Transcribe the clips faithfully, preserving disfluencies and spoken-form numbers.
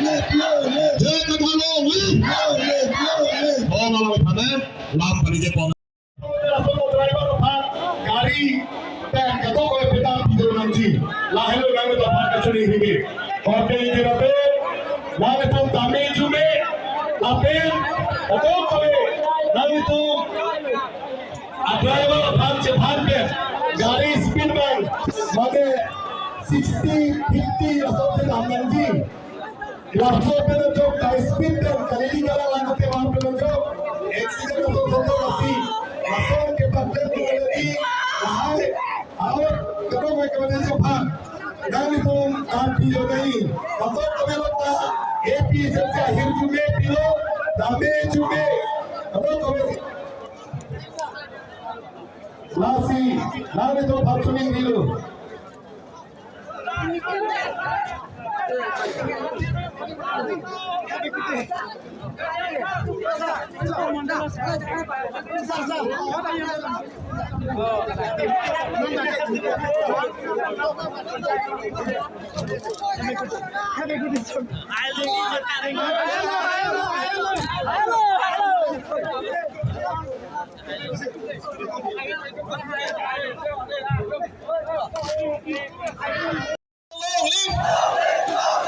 J I Kathar long live! Pon alam aphan, lam pani je pon. Driver aphan gari pen kadokave pedam pidun nangji. Lahelo nanglitum aphan kachini rigi. Oke, jirabe, nanglitum dame jume, lapen kadokave nanglitum a driver aphan chephan pen gari speed bang, mane sixty, fifty asonsi dam nangji. Laso pen ajok ta speed pen kali kali kalang lang ke bang pen ajok accident ason ason do lasi. Laso ke public ni lagi lahai. Aur kadokave kemana jo phan. Nanglitum kan pilo nahi. Kadokave lok ta A P H L C ahirjume pilo, dame jume. Kadokave. Lasi, nanglitum aphan choningri lo. Long live!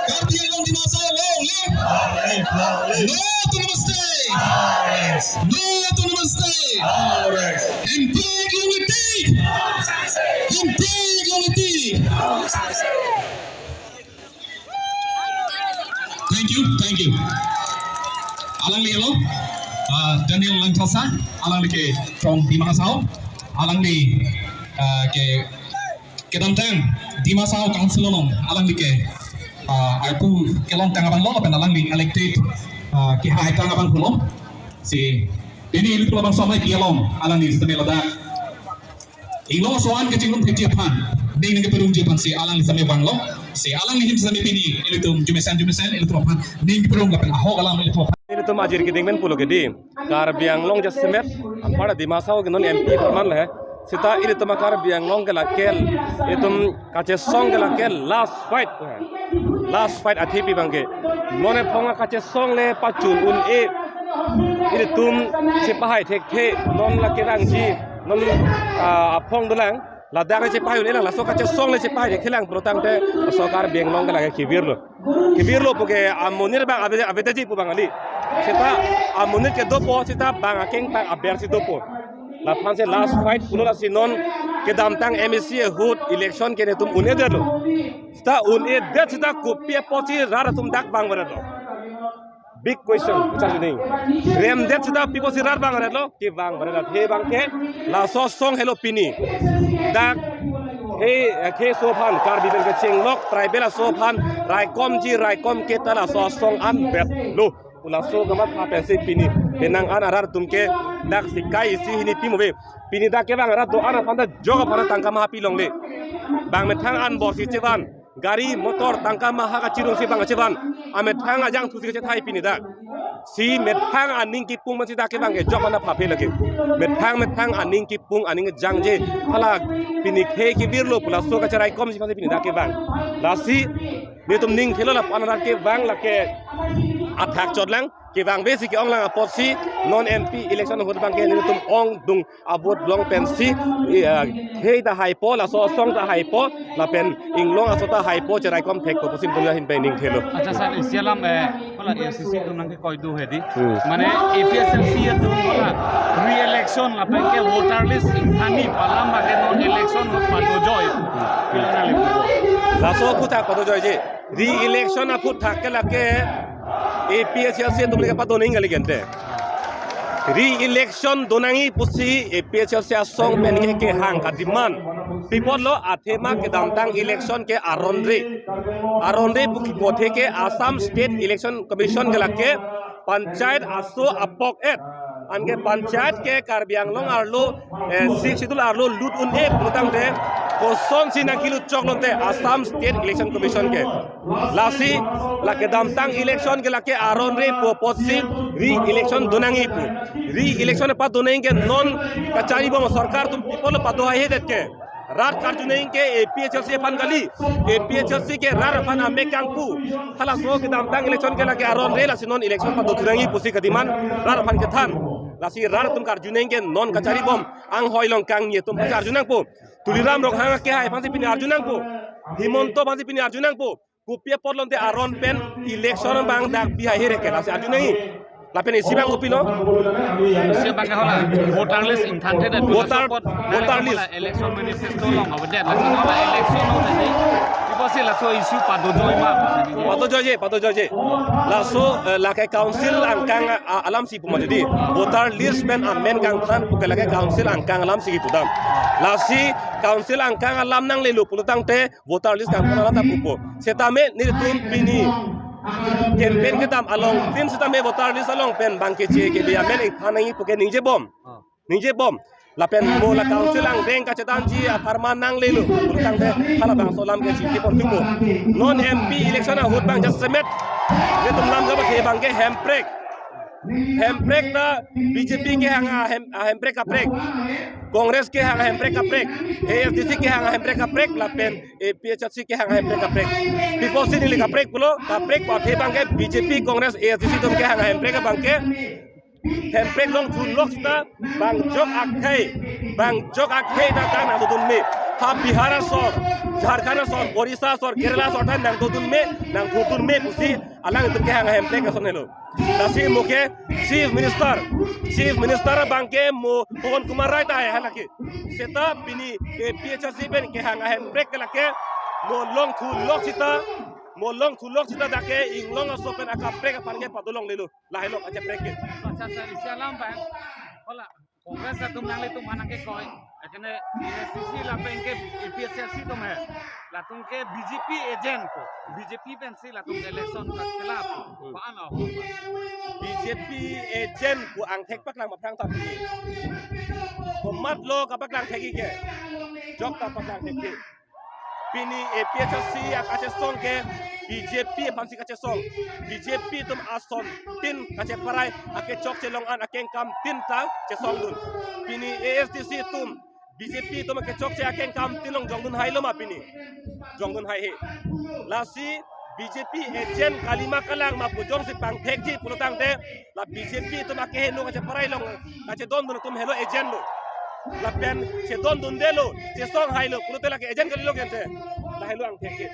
Karbi Anglong Dima Hasao long live! Long live, long live! No Autonomous State! Long live! No Autonomous State! Long live! Hemprek longle tik! Hemprek longle tik! Thank you, thank you. Alangli lo, ah, Daniel Langthasa, alangli ke from Dima Hasao, alangli, ah, ke kedamtang Dima Hasao Council along alangli ke, ah, arpu kelongtang abang lo, lapen alangli elected, ah, kehai tang abang pulo. Si, pini ilitum labangso amei pi along alangli sitame ladak Inglong aso an kachingrum thekji aphan, ning nangkeparongji aphan si alangli sitame vanglo, si alangli ahin sitame pini ilitum jumesen jumesen ilitum aphan ning keparong lapen ahok alam ilitum aphan. Ilitum ajir keding pen pulo ke di, Karbi Anglong jasemet, apar Dima Hasao ke non M P apharman le, seta ilitum a Karbi Anglong ke lake, ilitum kachesong ke lake last fight. Last fight athe pi abang ke. Non ephong akachesong le pachun un-e. Ilitum chepahai thekthe. Non lake nangji. Non, ah, aphong dolang. Ladak le chepahai un-e lang. Laso kachesong le chepahai thekthe lang pulotangte. Laso Karbi Anglong ke lake kevirlo. Kevirlo pu ke amonit abang ave, avedeji pu abang kali. Seta amonit ke dopo, seta bang akeng bang aber si dopo. Laphan si last fight pulo lasi non kedamtang M A C ahut election ke netum un-edetlo. Seta un-edet seta kopi apotsi rat atum dak vangvedetlo. Big question, char ni. Remdet seta pi apotsi rat vangvedetlo, kevangvedet. He abang ke, laso asong helo pini. Dak, he, he aso aphan, Karbi pen kechenglok, tribal aso aphan, raikomji, raikom ke ta laso asong an vetlo. Pu laso kamatha pensi pini. Penang an arat atum ke dak sikai isi hini pi mo ave. Pini dak kevang arat do-an aphan ta jok aphan tangka maha pi longle. Bang methang anborsi chevan. Gari motor tangka maha kachirungsi bang chevan. Amethang ajangthusi kachethai pini dak. Si methang aning kipung mansi dak kevang ke jok aphan phaphe lake. Methang methang aning kipung aning jangje. Hala pini khei kevirlo pu laso kacharaikomsi aphansi pini dak kevang. Lasi netum ning thelo lapu-an arat kevang lake athak chotlang, kevang besi ke-onglang apotsi non M P election ahut abang ke netum ongdung a-vote long pensi, eh, khei ta haipo, laso asong ta haipo, lapen Inglong aso ta haipo, cheraikom thekpo pusi netum ahin pen ning thelo. Acha sir, isi alam, eh, hala A C C atum nangkekoi do hedi. Hmm. Mane A P H L C atum hala re-election lapen ke voter list ingthan-i pu alam abang ke non election pado joi. Pilo nangli pupo. Laso aphuthak pado joiji. Re-election aphuthak ke lake A P H L C atum le kepado nangji kali gente. Re-election do nangji pusi A P H L C asong pen ke kehang ka-demand. Pi apotlo athema kedamtang election ke aron-re. Aron-re pu kipothe ke Assam State Election Commission ke lake panchayat aso apok et. Anke panchayat ke Karbi Anglong arlo, eh, Sixth Schedule arlo lut un-e pulotangte kosonsi nangkelut choklo te Assam State Election Commission ke. Lasi, la kedamtang election ke lake aron-re pu apotsi re-election do nangji pu. Re-election pado nangji ke non kachari bom sorkar atum pi apotlo pado haihedet ke. Rat karju nangji ke A P H L C aphan kali, A P H L C ke rat aphan amek kangpu. Halaso kedamtang election ke lake aron re, lasi non election pado thunangji pusi kadiman rat aphan kethan. Lasi rat atum karju nangji ke non kachari bom, anghoi along kangni atum aphansi arju nangpo. Tuliram Ronghang akehai aphansi pini arju nangpo. Himanta aphansi pini arju nangpo. Kopi apot lote aron pen election abang dak bihai here ke, lasi arju nangji. Lapen isi abang kopilo? Isi abang ke hala voter list ingthanthe det. Voter, laso apot voter list. Hala election manifesto along avedet, laso hala election along tadi. Ipo si laso issue padojoima? Padojoije, padojoije. Laso, eh, lake council angkang, ah, alamsi pu mati di. Voter list pen amen kangthan pu ke lake council angkang alamsi kipudam. Lasi council angkang alam nanglelo pulo tangte voter list kangthan alam ta pupo. Setame nelitum pini campaign kedam along tin setame voter list along pen bang keche kebi amen ingthan nangji pu ke ningje bom. Ah. Ningje bom. Lapen mo la council angdeng kachethanji apharman nanglelo pulo tangte halabangso alam ke chingki pon tumo. Non M P election ahut abang jasemet nelitum lam jaba ke abang ke hemprek. Hemprek ta B J P kehang ahem, ahemprek kaprek. Congress kehang ahemprek kaprek. A S D C kehang ahemprek kaprek. Lapen A P H L C kehang ahemprek kaprek. People si neli kaprek pulo, kaprek pu athe abang ke B J P, Congress, A S D C atum kehang ahemprek abang ke hemprek longthu lok sita bang jok akhei, bang jok akhei ta ta nangdodun me. Ha Bihar asor, Jharkhand asor, Orissa asor, Kerala asor ta nangdodun me, nangdodun me pusi alangtum kehang ahemprek ason helo. Lasi mo ke Chief Minister, Chief Minister abang ke mo Pawan Kumar Rai ta hai halake. Seta pini A P H L C pen kehang ahemprek ke lake mo longthu lok sita, mo longthu lok sita dak ke inglong aso pen akaprek aphan ke padolonglelo. Lahelo kacheprek ke. Acha, acha, isi alam abang. Hala Congress atum nanglitum aphan nangkekoi. Akene A S D C lapen ke A P H L C atum he. Latum ke B J P agent ko. B J P pensi latum election ta khela ko. Hmm. Ko-an ho? B J P agent ko angthek paklang aphrang ta pini. Komatlo kapaklang thekji ke. Jok ta paklang thekji. Pini A P H L C akachesong ke B J P aphansi kachesong. B J P atum asontin kacheparai akechokche along an akengkam tin ta chesongdun. Pini A S D C atum B J P atum akechokche akengkam tin along jongdun hailo ma pini? Jongdun haihe. Lasi B J P agent kalima kalang ma pu jongsi pangthekji pulo tangte la B J P atum akeheno kacheparai along kachedondun atum helo agent lo. Lapen chedondundelo, chesong hailo pulote lake agent kalilo gente. Lahelo angthek ke.